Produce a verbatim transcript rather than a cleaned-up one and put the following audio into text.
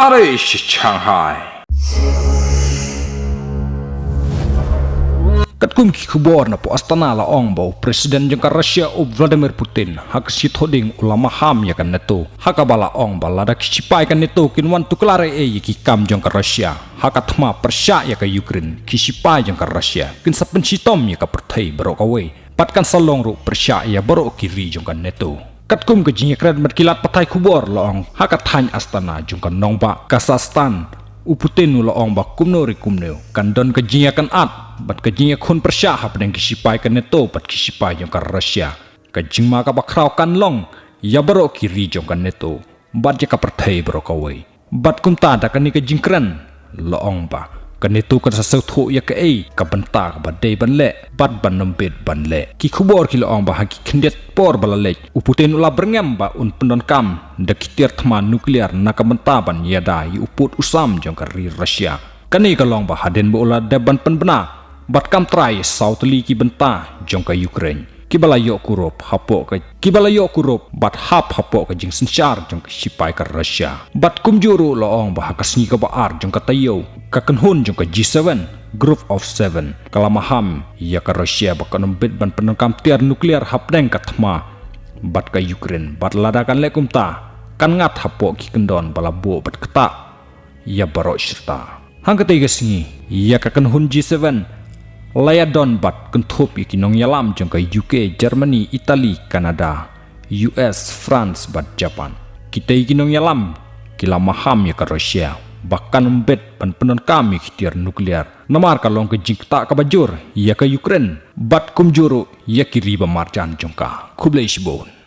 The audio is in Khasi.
Are sha Shanghai. Katkum ki khubor na pdeng Astana la ong ba u President jong ka Russia u Vladimir Putin ha ka sngi Thohdieng u la maham ïa ka NATO, ha kaba la ong ba lada ki sipai ka NATO kin wan tuklar ei ei ïa ki kam jong ka Russia ha ka thma pyrshah ïa ka Ukraine, ki sipai jong ka Russia kin sa pynshitom ïa ka pyrthei baroh kawei bad kan sa long ruh pyrshah ïa baroh ki ri jong ka NATO. Katkum ka jingïakren bad ki lad pathai khubor la ong ha ka thaiñ Astana jong ka nongbah Kazakhstan, u Putin u la ong ba kumno re kumno kan don ka jingïakynad bad ka jingïakhun pyrshah hapdeng ki sipai ka NATO bad ki sipai jong ka Russia. Ka jingma kaba khraw kan long ïa baroh ki ri jong ka NATO bad ïa ka pyrthei baroh kawei. Bad kumta da kane ka jingkren la ong ba ka NATO kan sa sngewthuh ïa kaei ka bynta kaba dei ban leh bad ban ym bit ban leh. Ki khubor ki la ong ba ha ki khyndiat por ba la leit, u Putin u la byrngem ba un pyndonkam da ki tiar thma nukliar na ka bynta ban ïada ïa u pud u sam jong ka ri Russia. Kane ka long ba hadien ba u la dep ban pynbna bad kam trai saw tylli ki bynta jong ka Ukraine, kiba la ïoh kurup hapoh ka, kiba la ïoh kurup bad hap hapoh ka jingsynshar jong ka sipai ka Russia. Bad kumjuh ruh la ong ba ha ka sngi kaba ar jong ka taïew, ka kynhun jong ka G seven, Group of Seven, ka la maham ïa ka Russia ba kan ym bit ban pyndonkam tiar nukliar hapdeng ka thma bad ka Ukraine, bad lada kan leh kumta kan ngat hapoh ki kyndon ba la buh bad ktah ïa baroh shirta. Hangta ka sngi ïa ka kynhun G seven la ïadon bad kynthup ïa ki nongïalam jong ka UK, Germany, Italy, Canada, US, France bad Japan. Kita ki nongïalam ki la maham ïa ka Russia ba kan ym bit ban pyndonkam ïa ki tiar nukliar, namar ka long ka jingktah kaba jur ïa ka Ukraine bad kumjuh ruh ïa ki ri ba marjan jong ka. Khublei shibun.